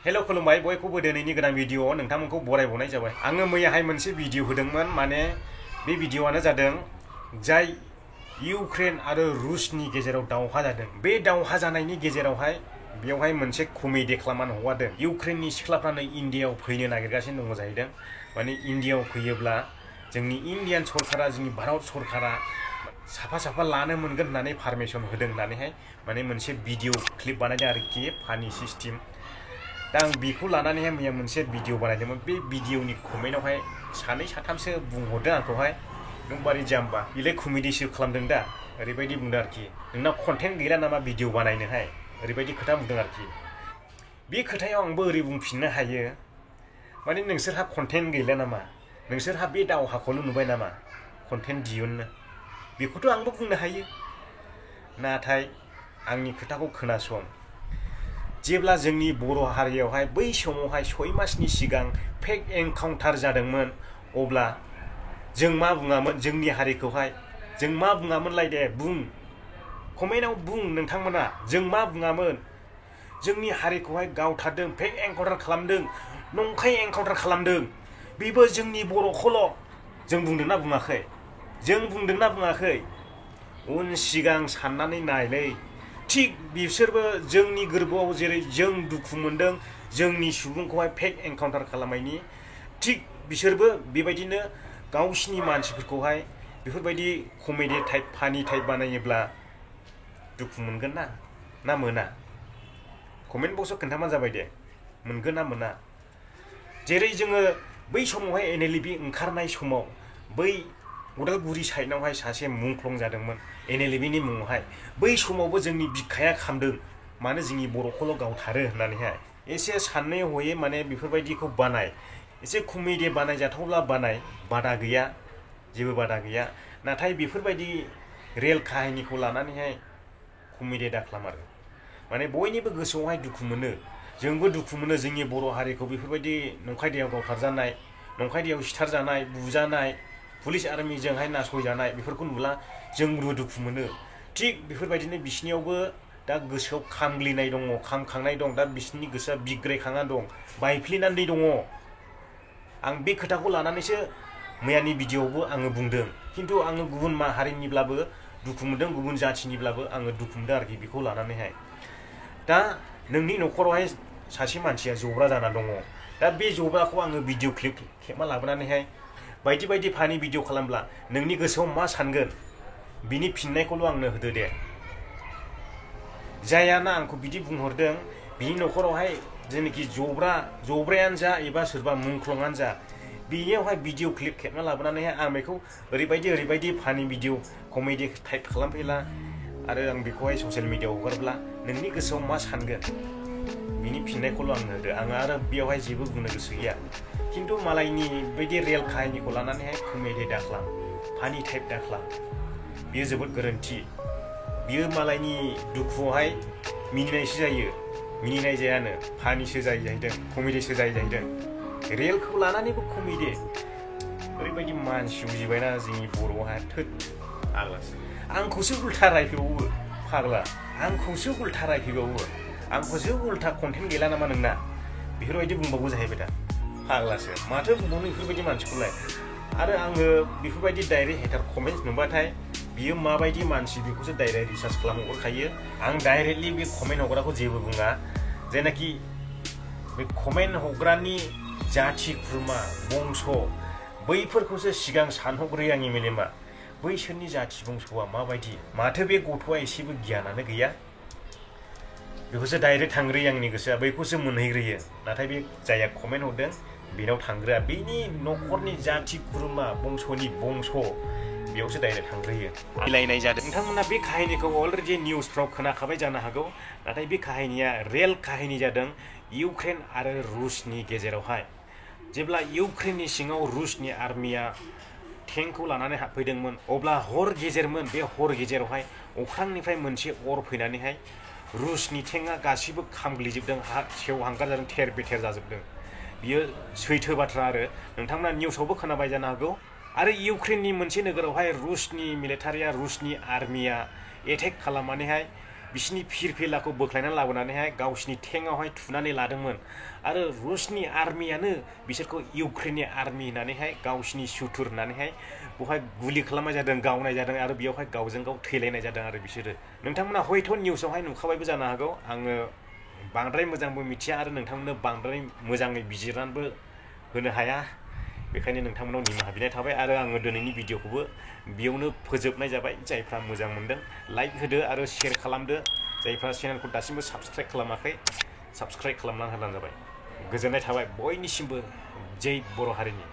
Hello खुलुमबाय बयखौबो दिनैनि गोदान भिडिअ नोंथांमोनखौ बरायबावनाय जाबाय। आङो मैयाहाय मोनसे भिडिअ होदोंमोन, माने बे भिडिअआनो जादों जाय इउक्रेन आरो रुसनि गेजेराव दावहा जादों। बे दावहा जानायनि गेजेरावहाय बेवहाय मोनसे कमेडि खालामनानै हगारदों। इउक्रेननि सिख्लाफ्रानो इन्डियाआव फैनो नागिरगासिनो दङ जाहैदों। माने इन्डियाआव फैयोब्ला जोंनि इन्डियान सरकारा, जोंनि भारत सरकारा साफा साफा लानो मोनगोन होननानै पारमिसन होदों होननानैहाय माने मोनसे भिडिअ क्लिप बानायदों आरोखि, फानि सिस्टेम। दा आं बेखौ लानानैहाय मैया मोनसे भिडिअ बानायदोंमोन। बे भिडिअनि कमेन्टआवहाय सानै साथामसो बुंहरदों आंखौहाय, नों बारै जाम्बा, बेलाय कमेडिसो खालामदों दा, ओरैबायदि बुंदों आरोखि। नोंनाव कन्टेन्ट गैला नामा भिडिअ बानायनोहाय, ओरैबायदि खोथा बुंदों आरोखि। बे खोथायाव आंबो ओरै बुंफिननो हायो, माने नोंसोरहा कन्टेन्ट गैला नामा, नोंसोरहा बे दावहाखौल' नुबाय नामा कन्टेन्ट दिहुननो, बेखौथ' आंबो बुंनो हायो। नाथाय आंनि खोथाखौ खोनासं। जेब्ला जोंनि बर' हारियावहाय बै समावहाय 6 मासनि सिगां फेक एनकाउन्टार जादोंमोन, अब्ला जों मा बुङामोन जोंनि हारिखौहाय? जों मा बुङामोनलाय दे, बुं, कमेन्टआव बुं नोंथांमोना। जों मा बुङामोन? जोंनि हारिखौहाय गावथारदों, फेक एनकाउन्टार खालामदों, नंखाय एनकाउन्टार खालामदों, बेबो जोंनि बर'खौल'। जों बुंदोंना बुङाखै? जों बुंदोंना बुङाखै? उन सिगां साननानै नायलै। थिग बिसोरबो जोंनि गोरबोआव जेरै जों दुखु मोनदों जोंनि सुबुंखौहाय फेक एनकाउन्टार खालामनायनि, थिग बिसोरबो बेबायदिनो गावसिनि मानसिफोरखौहाय बेफोरबायदि कमेडि टाइप, फानि टाइप बानायोब्ला दुखु मोनगोन ना मोना? कमेन्ट बक्सआव खोन्थाबानो जाबाय दे, मोनगोन ना मोना? जेरै जोङो बै समावहाय NLV ओंखारनाय समाव बै उदालगुरि साइडआवहाय सासे मुंख्लं जादोंमोन NLVनि मुङावहाय। बै समावबो जोंनि बिखाया खामदों, मानो जोंनि बर'खौल' गावथारो होननानैहाय। एसे साननै हयै माने बेफोरबायदिखौ बानाय, एसे कमेडि बानायजाथावब्ला बानाय, बादा गैया, जेबो बादा गैया। नाथाय बेफोरबायदि रियेल काहिनिखौ लानानैहाय कमेडि दाखालाम आरो। माने बयनिबो गोसोआवहाय दुखु मोनो, जोंबो दुखु मोनो जोंनि बर' हारिखौ बेफोरबायदि नंखाय दैयाव गावथारजानाय, नंखाय दैयाव सिथारजानाय, बुजानाय, पुलिस आर्मिजोंहाय नासयजानाय, बेफोरखौ नुब्ला जोंबो दुखु मोनो। थिग बेफोरबायदिनो बिसिनियावबो दा गोसोआव खामग्लिनाय दङ, खामखांनाय दं, दा बिसिनि गोसोआ बिग्रायखांना दं, बायफ्लेनानै दङ। आं बे खोथाखौ लानानैसो मैयानि भिडिअआवबो आङो बुंदों। खिन्थु आङो गुबुन हारिनिब्लाबो दुखु मोनदों, गुबुन जाथिनिब्लाबो आङो दुखु मोनदों आरोखि बेखौ लानानैहाय। दा नोंनि न'खरावहाय सासे मानसिया जब्रा जाना दङ। दा बे जब्राखौ आङो भिडिअ क्लिप खेबना लाबोनानैहाय बायदि बायदि फानि भिडिअ खालामब्ला नोंनि गोसोआव मा सानगोन? बिनि फिननायखौल' आंनो होदो दे। जायाना आंखौ बिदि बुंहरदों, बिनि न'खरावहाय जेनाखि जब्रायानो जा एबा सोरबा मुंख्लंआनो जा, बेनियावहाय भिडिअ क्लिप खेबना लाबोनानैहाय आं बेखौ ओरैबायदि फानि भिडिअ कमेडि टाइप खालामफैला आरो आं बेखौहाय ससियेल मिडियाआव हगारब्ला नोंनि गोसोआव मा सानगोन? बिनि फिननायखौल' आंनो होदो। आङो आरो बेयावहाय जेबो बुंनो गोसो गैया। खिन्थु मालायनि बायदि रियेल काहिनिखौ लानानैहाय कमेडि दाखालाम, फानि टाइप दाखालाम, बेयो जोबोद गोरोन्थि। बियो मालायनि दुखुआवहाय मिनिनायसो जायो, मिनिनाय जायानो, फानिसो जायो जाहैदों, कमेडिसो जायो जाहैदों। रियेलखौ लानानैबो कमेडि, ओरैबायदि मानसि उजिबायना जोंनि बर'आवहाय, थोद फाग्लासो। आंखौसो उल्था रायफैबावो, फाग्ला, आंखौसो उल्था रायफैबावो, आंखौसो उल्था कन्टेन्ट गैला नामा नोंना, बेफोरबायदि बुंबावो जाहैबाय दा, फाग्लासो। माथो बुंबावनो बेफोरबायदि मानसिखौलाय? आरो आङो बेफोरबायदि डाइरेक्ट हेटार कमेन्ट्स नुबाथाय बियो माबायदि मानसि बेखौसो डाइरेक्ट रिसार्च खालामहरखायो। आं डाइरेक्टलि बे कमेन्ट हग्राखौ जेबो बुङा। जेनाखि बे कमेन्ट हग्रानि जाथि खुरमा, बंस', बैफोरखौसो सिगां सानहरग्रोयो आंनि मेलेमा। बैसोरनि जाथि बंस'आ माबायदि? माथो बे गथ'आ एसेबो गियानानो गैया? बेखौसो डाइरेक्ट थांग्रोयो आंनि गोसोआ, बैखौसो मोनहैग्रोयो। नाथाय बे जाया कमेन्ट हरदों बेनाव थांग्रोआ, बेनि न'खरनि जाथि खुरमा बंस'नि बंस', बेयावसो डाइरेक्ट थांग्रोयो। मिलायनाय जादों। नोंथांमोना बे काहिनिखौ अलरेडि निउसफ्राव खोनाखाबाय जानो हागौ। नाथाय बे काहिनिया रियेल काहिनि जादों इउक्रेन आरो रुसनि गेजेरावहाय। जेब्ला इउक्रेननि सिङाव रुसनि आर्मिया टेंकखौ लानानै हाबफैदोंमोन, अब्ला हर गेजेरमोन। बे हर गेजेरावहाय अख्रांनिफ्राय मोनसे अर फैनानैहाय रुसनि टेंकआ गासिबो खामग्लिजोबदों, सेवहांगार जादों, थेर बेथेर जाजोबदों। बियो सैथो बाथ्रा आरो नोंथांमोना निउसावबो खोनाबाय जानो हागौ। आरो इउक्रेननि मोनसे नोगोरावहाय रुसनि मिलिटारिया, रुसनि आर्मिया एटेक खालामनानैहाय बिसिनि फिरफिलाखौ बोख्लायनानै लाबोनानैहाय गावसिनि टेंकआवहाय थुनानै लादोंमोन आरो रुसनि आर्मियानो बिसोरखौ इउक्रेननि आर्मि होननानैहाय गावसिनि सुथुर होननानैहाय बेवहाय गुलि खालामनाय जादों गावनाय जादों आरो बेयावहाय गावजों गाव थैलायनाय जादों आरो बिसोरो नोंथांमोना हयथ' निउसावहाय नुखाबायबो जानो हागौ आङो बांद्राय मोजांबो मिथिया आरो नोंथांमोननो बांद्राय मोजाङै बिजिरनानैबो होनो हाया बेखायनो नोंथांमोनाव निमाहा बिनाय थाबाय आरो आङो दिनैनि भिडिअखौबो बेयावनो फोजोबनाय जाबाय जायफ्रा मोजां मोनदों लाइक होदो आरो शेयार खालामदो जायफ्रा चेनेलखौ दासिमबो साबस्क्राइब खालामाखै साबस्क्राइब खालामनानै होब्लानो जाबाय गोजोननाय थाबाय बयनिसिमबो जै बर' हारिनि